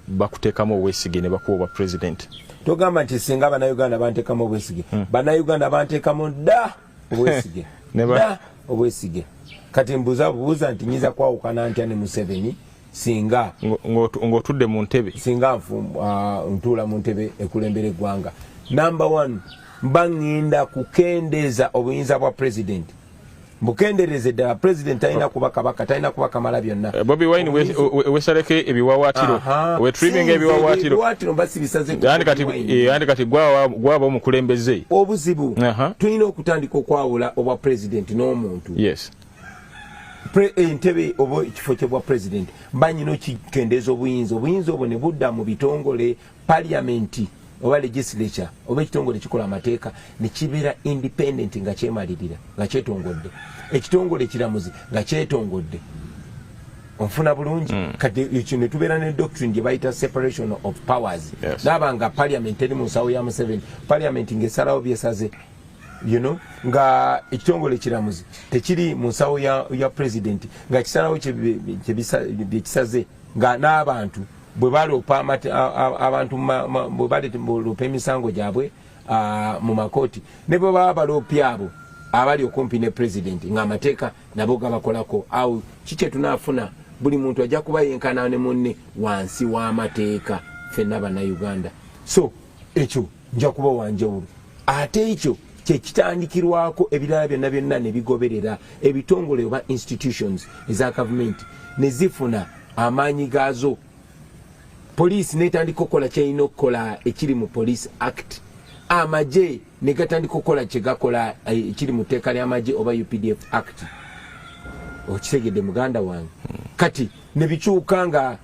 Bakuteekamu obwesige ne bakuwa obwa president? Togamba nti singa Bannayuganda banteekamu obwesige. Bannayuganda banteekamu dda obwesige, dda obwesige. Kati mbuuza bubuuza nti nyinza kwawukana ntya ne Museveni singa Ng'otudde mu ntebe? Singa ntuula mu ntebe ekulembera eggwanga, number one, mba ŋŋenda kukendeeza obuyinza bwa president, mbukendereze ddala. President talina kuba kabaka, talina kuba kamala byonna. Bobi Wine wesaleko ebiwawaatiro, wetriminga ebiwawaatiro. Ebiwawaatiro mba sibisaze. Andi kati gwaba omukulembeze. Obuzibu, tulina okutandika okwawula obwa president n'omuntu. Entebe oba ekifo kyebwa president, mba nyina okikendeeza obuyinza. Obuyinza obwo ne budda mu bitongole, parliament oba legislature oba ekitongole kikola amateeka, ne kibeera independent nga kyemalirira, nga kyetongodde, ekitongole ekiramuzi nga kyetongodde. Onfuna bulungi? Kati ekyo ne tubeera ne doctrine gye bayita separation of powers. Naaba nga parliament eri mu nsawo ya Museveni, parliament ng'esalawo byesaze, nga ekitongole ekiramuzi tekiri mu nsawo ya president, nga kisalawo byekisaze, nga n'abantu bwe baloopa abantu bwe baloopa emisango gyabwe mu makooti, ne bwe baba baloopya abo abali okumpi ne president, ng'amateeka nabo gabakolako. Awo kikye tunaafuna, buli muntu ajja kuba yenkana ne munne wansi w'amateeka, ffenna Bannayuganda. So ekyo nja kuba wanjawulo, ate ekyo kyekitandikirwako ebirala byonna byonna ne bigoberera. Ebitongole oba institutions eza gavumenti ne zifuna amaanyi gaazo, poliisi netandika okukola kyerina okukola ekiri mu Police Act, amagye ne gatandika okukola kyegakola ekiri mu tteeka ly'amagye oba UPDF Act. Okitegedde, muganda wange? Kati ne bikyuka nga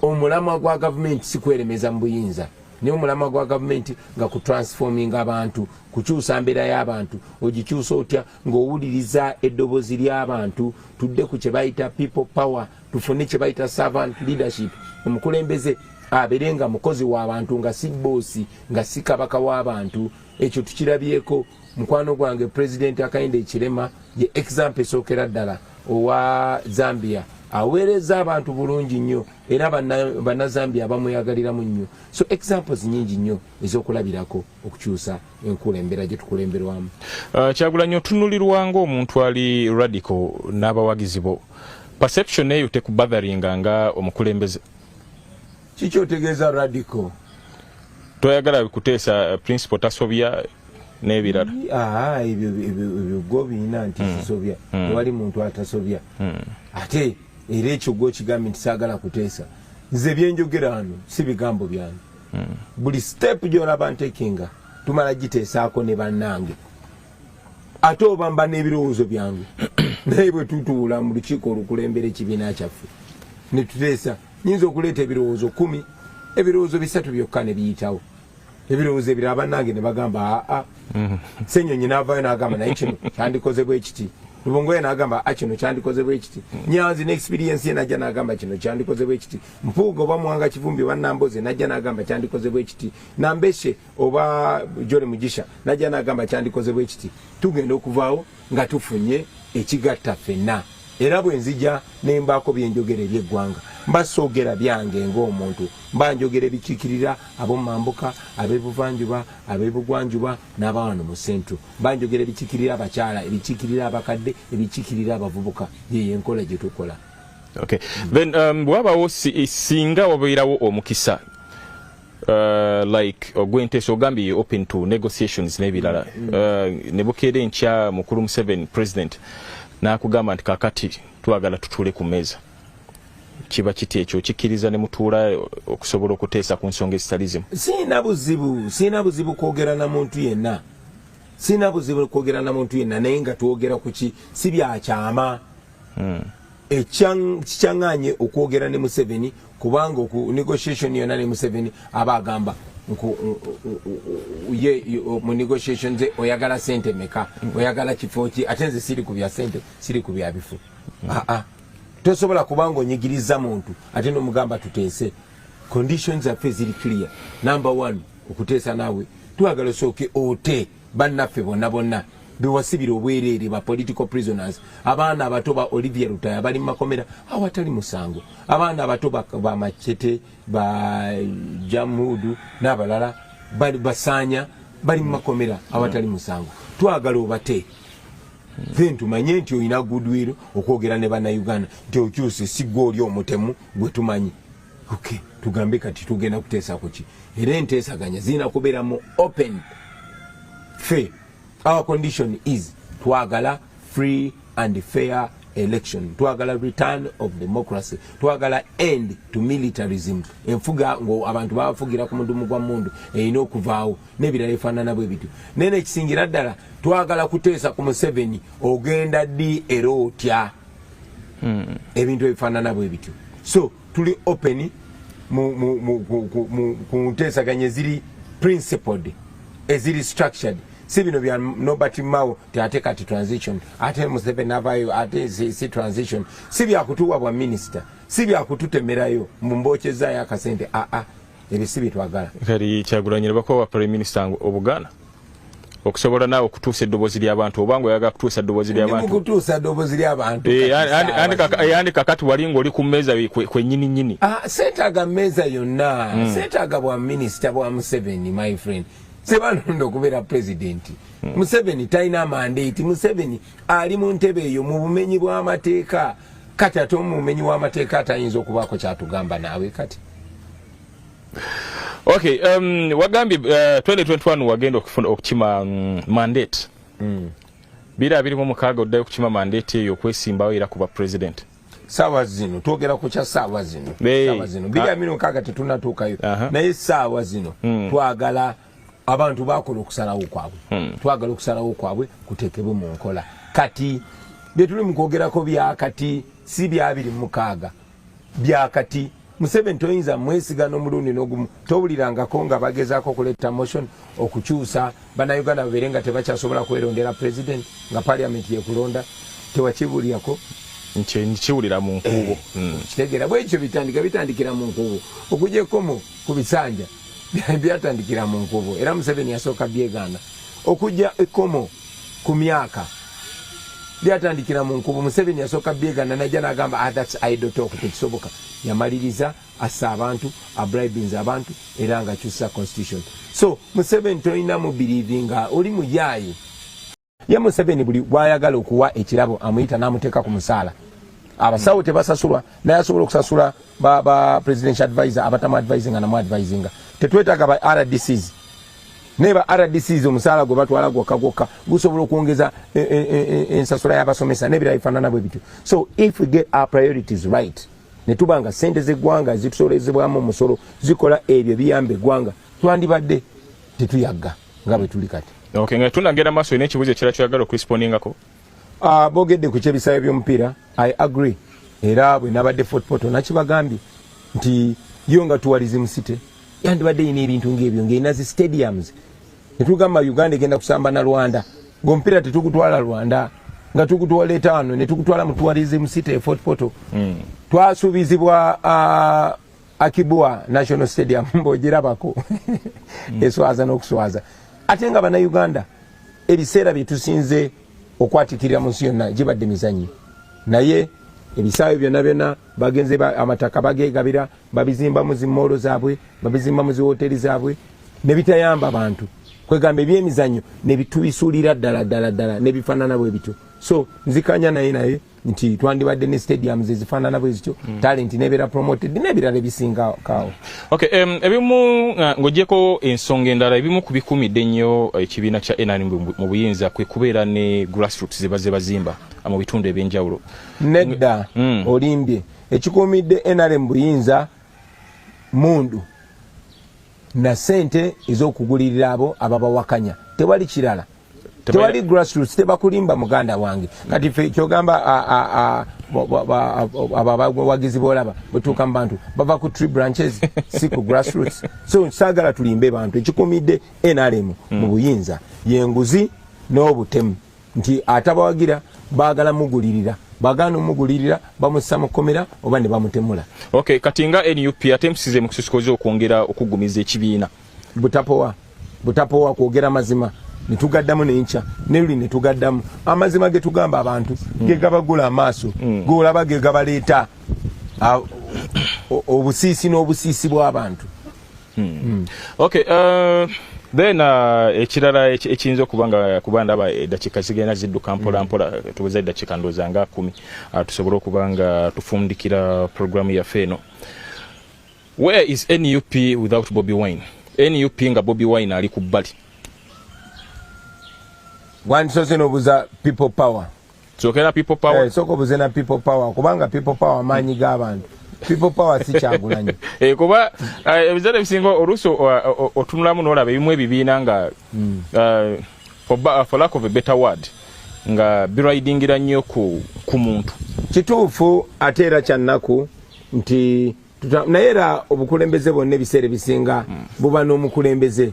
omulamwa gwa gavumenti si kweremeza mu buyinza, naye omulamwa gwa gavumenti nga kutransforminga abantu, kukyusa mbeera y'abantu. Ogikyusa otya? Ng'owuliriza eddoboozi ly'abantu. Tudde ku kye bayita people power, tufune kye bayita servant leadership. Omukulembeze abeere nga mukozi w'abantu, nga si boss, nga si kabaka w'abantu. Ekyo tukirabyeko. Mukwano gwange President Hakainde Hichilema ye example esookera ddala owa Zambia. Aweereza abantu bulungi nnyo, era Bannazambia bamweyagaliramu nnyo. So examples nyingi nnyo ez'okulabirako okukyusa enkulembera gye tukulemberwamu. Kyagulanyi, otunulirwa ng'omuntu ali radical n'abawagizi bo. Perception eyo tekubotheringa nga omukulembeze? Kiki otegeeza radical? Toyagala kuteesa principle tasobya n'ebirala. Ebyo gwo biina nti sisobya. Tewali muntu atasobya. Ate era ekyo gwo kigambye nti saagala kuteesa. Nze byenjogera wano si bigambo byange. Buli step gyolaba ntakinga, tumala giteesaako ne bannange, ate oba mba n'ebirowoozo byange, naye bwe tutuula mu lukiiko olukulembera ekibiina kyaffe ne tuteesa, nyinza okuleeta ebirowoozo 10, ebirowoozo bisatu byokka ne biyitawo. Ebirowoozo ebirala bannange ne bagamba aa. Senyonyi n'avaayo n'agamba, "Naye kino kyandikoze bwe kiti." Lubongoya n'agamba, "A, kino kyandikoze bwe kiti." Nyanzi ne experience ye najja n'agamba, "Kino kyandikoze bwe kiti." Mpuuga oba Mwanga Kivumbi oba Namboze najja n'agamba, "Kyandikoze bwe kiti." Nambeshe oba Jole Mugisha najja n'agamba, "Kyandikoze bwe kiti." Tugenda okuvaawo nga tufunye ekigatta ffenna. Era bwe nzija ne mbaako byenjogera ebyeggwanga, mba soogera byange ng'omuntu, mba njogera ebikiikirira ab'omumambuka, ab'ebuvanjuba, ab'ebugwanjuba n'abawano mu central. Mba njogera ebikiikirira abakyala, ebikiikirira abakadde, ebikiikirira abavubuka. Yeyo enkola gye tukola. Okay. Then bwabawo singa wabeerawo omukisa like ogw'enteesa, ogambye open to negotiations n'ebirala, ne bukeera enkya mukulu Museveni, president, n'akugamba nti kakati twagala tutuule ku mmeeza, kiba kiti ekyo kikkiriza ne mutuula okusobola okuteesa ku nsonga ezitali zimu? Siina buzibu, siina buzibu kwogera na muntu yenna. Siina buzibu kwogera na muntu yenna, naye nga twogera ku ki si byakyama. Kikyaŋŋanye okwogera ne Museveni, kubanga oku negotiation yonna ne Museveni, aba agamba ye mu negotiation ze, "Oyagala sente meka? Oyagala kifo ki?" Ate nze siri ku bya sente, siri ku bya bifo. Aa, tosobola kubanga onyigiriza muntu ate nomugamba tuteese. Conditions zaffe ziri clear. Number one, okuteesa naawe twagala osooke ote bannaffe bonna bonna. Bewasibira obwereere ba political prisoners, abaana abato ba Olivia Lutaya bali mu makomera awatali musango, abaana abato ba Machete, ba Jamudu n'abalala bali basaanya bali mu makomera awatali musango. Twagala obate, then tumanye nti olina goodwill okwogera ne Bannayuganda nti okyuse, si gwe oli omutemu gwe tumanyi. Okay, tugambe kati tugenda kuteesa kuki? Era enteesaganya zirina kubeera mu open. Fe our condition is twagala free and fair election, twagala return of democracy, twagala end to militarism, enfuga ngo abantu babafugira ku mudumu gwa mundu erina okuvaawo, n'ebirala ebifaanana bwe bityo. Naye nekisingira ddala, twagala kuteesa ku Museveni ogenda ddi era otya, ebintu ebifaanana bwe bityo. So tuli open ku nteesaganya eziri principled, eziri structured, si bino bya Norbert Mao ti ate kati transition, ate Museveni avayo, ate si transition. Si byakutuwa bwa minisita, si byakututemerayo mumbokyezaayo akasente. Aa, ebyo si byetwagala. Kati Kyagulanyi bakuba prime minister obugaana okusobola naawe okutuusa eddoboozi ly'abantu, oba nga oyagala kutuusa ddoboozi Ndi ly'abantu? Mukutuusa ddoboozi ly'abantu. Eh, Kati saawa zino. Andi kakati wali ng'oli ku mmeeza kwennyini nnyini. Ah, seetaaga mmeeza yonna, seetaaga bwa minisita bwa Museveni. My friend, sebanonda okubeera pulezidenti. Museveni talina mandate. Museveni ali mu ntebe eyo mu bumenyi bw'amateeka. Kati ate omumenyi w'amateeka atayinza okubaako kyatugamba naawe kati? Okay, wagambye 2021 wagenda okufuna okukima mandate. 2026 oddayo okukima mandate eyo okwesimbawo era kuba president? Saawa zino twogera ku kya saawa zino. Saawa zino 2026 tetunatuukayo. Naye saawa zino twagala abantu bakola okusalawo kwabwe. Twagala okusalawo kwabwe kuteekebwe mu nkola. Kati byetuli mu kwogerako byakati, si bya 26, byakati. Museveni toyinza mwesiga n'omulundi n'ogumu. Towulirangako nga bagezaako okuleeta motion okukyusa Bannayuganda babeere nga tebakyasobola kwerondera president, nga parliament yekulonda? Tewakibulyako? Nkiwulira mu nkuubo. Kitegeera bwekyo bitandika, bitandikira mu nkuubo. Okujja ekkomo ku bisanja byatandikira mu nkuubo, era Museveni yasooka byegaana. Okujja ekkomo ku myaka byatandikira mu nkuubo, Museveni yasooka byegaana, najja n'agamba, "Ah, that's idle talk, tekisoboka." Yamaliriza assa abantu, abribinze abantu, era nga akyusa constitution. So Museveni tolina mu believinga, oli muyaaye. Ye Museveni buli bwayagala okuwa ekirabo amuyita n'amuteeka ku musaala. Abasawo tebasasulwa, naye asobola okusasula ba presidential advisor abatamu advisinga namu advisinga. Tetwetaaga ba RDCs, naye ba RDCs omusaala gwe batwala gwokka gwokka gusobola okwongeza ensasula y'abasomesa n'ebirala bifaanana bwe bityo. So if we get our priorities right, ne tuba nga sente z'eggwanga zitusolezebwamu omusolo zikola ebyo ebiyamba eggwanga, twandibadde tetuyagga nga bwe tuli kati. Okay, nga tunagenda maaso, olina ekibuuzo ekirala kyoyagala okurespondingako? Boogedde ku kyebisaawe by'omupiira. I agree, era bwe nabadde Fort Portal nakibagambye nti yo nga tourism city yandibadde erina ebintu ng'ebyo, ng'erina zi stadiums. Netugamba Uganda egenda kusamba na Rwanda, ng'omupiira tetugutwala Rwanda, nga tugutwaleeta wano ne tugutwala mu tourism city e Fort Portal. Twasuubizibwa Akii Bua National Stadium, mbogirabako eswaza n'okuswaza, ate nga Bannayuganda ebiseera bye tusinze okwatikirira mu nsi yonna gibadde mizannyo. Naye ebisaawe byonna byonna bagenze amataka bagegabira, babizimbamu zi mall zaabwe, babizimbamu zi hoteri zaabwe, ne bitayamba bantu. Kwegamba ebyemizannyo ne bitubisuulira ddala ddala ddala nebifaanana bwe bityo. So nzikanya naye nti twandibadde ne stadiums ezifaanana bwe zityo, talent nebeera promoted n'ebirala ebisinga kaawo. Okay, ebimu ng'ogyeko ensonga endala, ebimu ku bikumidde ennyo ekibiina kya NRM mu buyinza kwe kubeera ne grassroots ze bazze bazimba mu bitundu ebyenjawulo. Nedda. Olimbye. Ekikuumidde NRM buyinza mundu na sente ez'okugulirira abo ababawakanya, tewali kirala. Tewali grassroots, tebakulimba muganda wange. Kati fe kyogamba abo abawagizi bolaba bwetuuka mu bantu bava ku tree branches, si ku grassroots. So saagala tulimbe bantu. Ekikumidde NRM mu buyinza yenguzi n'obutemu, nti atabawagira baagala mugulirira, bagaana omugulirira bamussa mu kkomera oba ne bamutemula. Okay, kati nga NUP ate musize mu kusisikoza okwongera okuggumiza ekibiina? Butapowa, butapowa kwogera mazima. Netugaddamu nenkya neluli netugaddamu. Amazima getugamba abantu gegabagula amaaso, golaba gegabaleeta obusiisi n'obusiisi bw'abantu. Okay, then ekirala ekiyinza okuba nga, kuba ndaba eddakiika zigenda zidduka mpola mpola, tubuza eddakiika ndowooza nga 10, tusobole okuba nga tufundikira programu yaffe eno. Where is NUP without Bobi Wine? NUP nga Bobi Wine ali ku bbali. Wandisoose n'obuza People Power. Sookera People Power. Eh, sooka obuze na People Power, kubanga People Power maanyi g'abantu. People Power si Kyagulanyi. Eh, kuba ebiseera ebisinga oluusi otunulamu n'olaba ebimu ebibiina nga for lack of a better word, nga biridingira nnyo ku muntu. Kituufu, ate era kyannaku nti naye era obukulembeze bwonna ebiseera ebisinga buba n'omukulembeze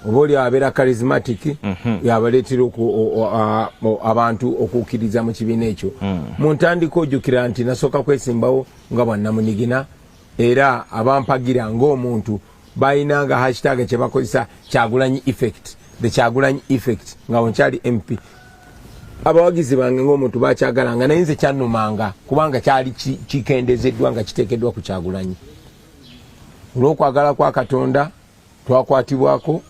oba oli abeera charismatic, yabaleetera abantu okukkiriza mu kibiina ekyo. Mu ntandika ojjukira nti nasooka kwesimbawo nga bwannamunigina, era abampagira ng'omuntu balina nga hashtag kyebakozesa, Kyagulanyi effect, the Kyagulanyi effect, nga nkyali MP. Abawagizi bange ng'omuntu bakyagalanga, naye nze kyannumanga kubanga kyali kikendezeddwa nga kiteekeddwa ku Kyagulanyi. Olw'okwagala kwa Katonda twakwatibwako,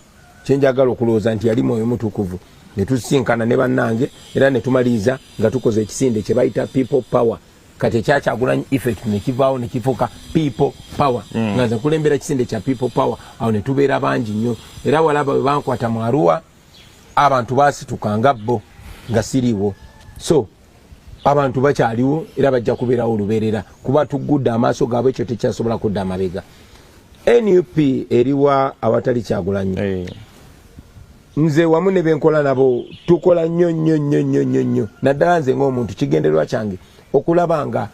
kyenjagala okulowooza nti yali Mwoyo Mutukuvu, ne tusisinkana ne bannange era ne tumaliriza nga tukoze ekisinde kye bayita People Power. Kati ekyakyagulanyi effect nekivaawo nekifuuka People Power, nga nze nkulembera kisinde kya People Power. Awo ne tubeera bangi nnyo, era walaba bwe bankwata mu Arua, abantu basituka nga bo nga siriiwo. So abantu bakyaliwo era bajja kubeerawo olubeerera, kuba tugudde amaaso gaabwe, ekyo tekyasobola kudda amabega. NUP eriwa awatali Kyagulanyi? Nze wamu ne benkola nabo tukola nnyo nnyo nnyo nnyo nnyo nnyo, naddala nze ng'omuntu kigendererwa kyange okulaba nga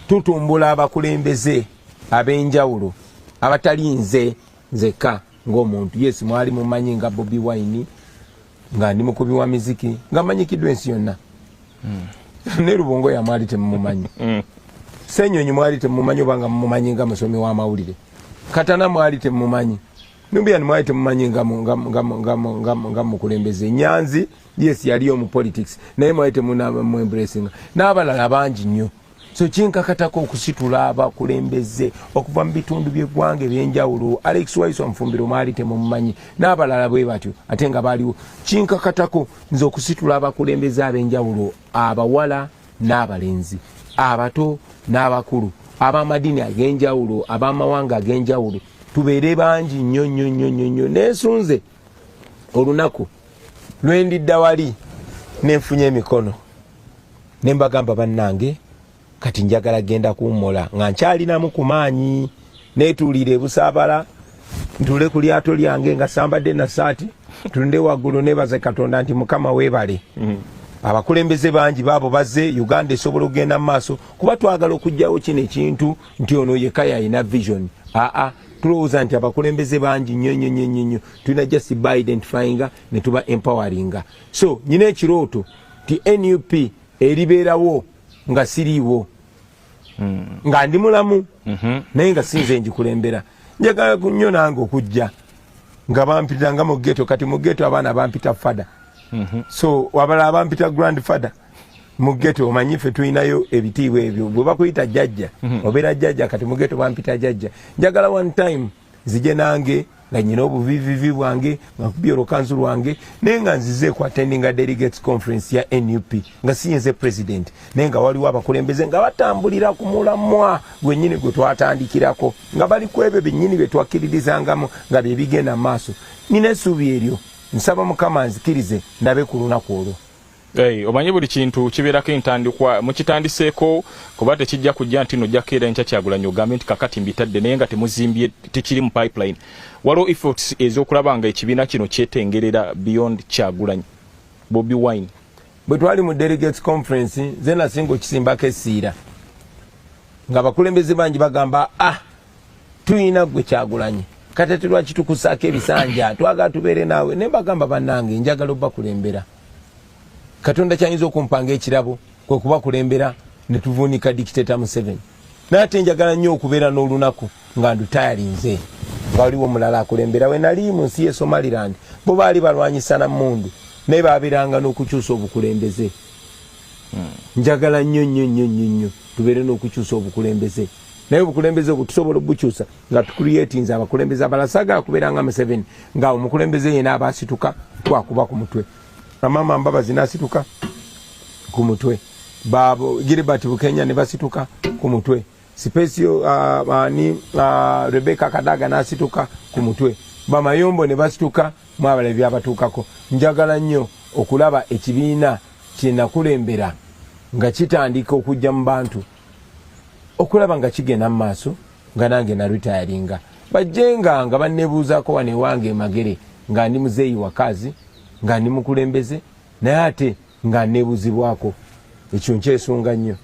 tutumbula abakulembeze ab'enjawulo abatali nze nzekka ng'omuntu. Yes, mwali mumanyi nga Bobi Wine, nga ndi mukubi wa miziki nga manyikiddwa ensi yonna, ne Lubongoya mwali temumumanyi, Senyonyi mwali temumumanyi, obanga mumumanyi nga musomi w'amawulire, Katana mwali temumumanyi, Nubian mwali temumanyi nga mukulembeze, Nyanzi yes yaliyo mu politics naye mwali temunamuembracinga, n'abalala bangi nnyo. So kinkakatako okusitula abakulembeze okuva mu bitundu by'eggwanga ebyenjawulo. Alex Waiswa Mufumbiro mwali temumumanyi, n'abalala bwe batyo, ate nga baaliwo. Kinkakatako nze okusitula abakulembeze ab'enjawulo, abawala n'abalenzi, abato n'abakulu, ab'amadiini ag'enjawulo, ab'amawanga ag'enjawulo, tubeere bangi nnyo nnyo nnyo nnyo nnyo. Neesunze olunaku lwendidda wali nenfunye emikono ne mbagamba, bannange, kati njagala genda kuwummola nga nkyalinamu ku maanyi, neetuulire ebusaabala, ntuule ku lyato lyange nga sambadde na saati, tunde waggulu nebaze Katonda nti Mukama weebale, abakulembeze bangi baabo bazze, Uganda esobola okugenda mu maaso, kuba twagala okugjawo kino ekintu nti ono yekka yalina vision. Aa, tulowooza nti abakulembeze bangi nnyo nnyo nnyo nnyo nnyo, tulina just ba identifyinga ne tuba empoweringa. So nyina ekirooto nti NUP eribeerawo nga siriiwo, nga ndi mulamu, naye nga sinze ngikulembera. Njagala nnyo nange okujja nga bampita nga mu ghetto. Kati mu ghetto abaana bampita father, so abalala bampita grandfather mu ghetto. Omanyi ffe tulinayo ebitiibwa ebyo, bwe bakuyita jjajja obeera jjajja. Kati mu ghetto bampita jjajja. Njagala one time nzije nange nga nyina obuvivivi bwange, nga nkubye olukanzu lwange, naye nga nzize ku attendinga delegates conference ya NUP, nga siyinze president, naye nga waliwo abakulembeze nga batambulira ku mulamwa gwennyini gwe twatandikirako, nga bali ku ebyo byennyini bye twakkiririzangamu nga bye bigenda mu maaso. Nina essuubi eryo, nsaba Mukama nzikirize ndabe ku lunaku olwo. Hey, omanyi buli kintu kibeerako entandikwa, mukitandiseeko, kuba tekijja kujja nti nojja keera enkya Kyagulanyi ogambe nti kakati mbitadde, naye nga temuzimbye, tekiri mu pipeline. Waliwo efforts ez'okulaba nga ekibiina kino kyetengerera beyond Kyagulanyi Bobi Wine? Bwe twali mu delegates conference, nze nasinga okisimbako essiira, nga abakulembeze bangi bagamba, ah, tuyina gwe Kyagulanyi, kati ate lwaki tukusaako ebisanja, twagala tubeere naawe. Naye mbagamba, bannange, njagala obakulembera. Katonda kyayinza okumpanga ekirabo kwe kubakulembera ne tuvuunika dictator Museveni, naye ate njagala nnyo okubeera n'olunaku nga ndutayalinze, nga waliwo omulala akulembera. We nali mu nsi ye Somaliland Bo baali balwanyisa na mmundu, naye babeeranga n'okukyusa obukulembeze. Njagala nnyo nnyo nnyo nnyo nnyo tubeere n'okukyusa obukulembeze, naye obukulembeze obwo tusobola obukyusa nga tucreatinze abakulembeze abalala. Saagala kubeera nga Museveni, nga omukulembeze yena aba asituka kwakuba ku mutwe. Amama Mbabazi n'asituka ku mutwe, babo Gilbert Bukenya ne basituka ku mutwe, Spesio ani Rebecca Kadaga n'asituka ku mutwe, bamayombo ne basituka, mwabala ebyabatuukako. Njagala nnyo okulaba ekibiina kyenakulembera nga kitandika okujja mu bantu, okulaba nga kigenda mu maaso nga nange naretiringa, bajjenga nga bannebuuzaako wano ewange emagere nga ndi muzeeyi wakazi, nga ndi mukulembeze, naye ate nga nebuuzibwako. Ekyo nkyesunga nnyo.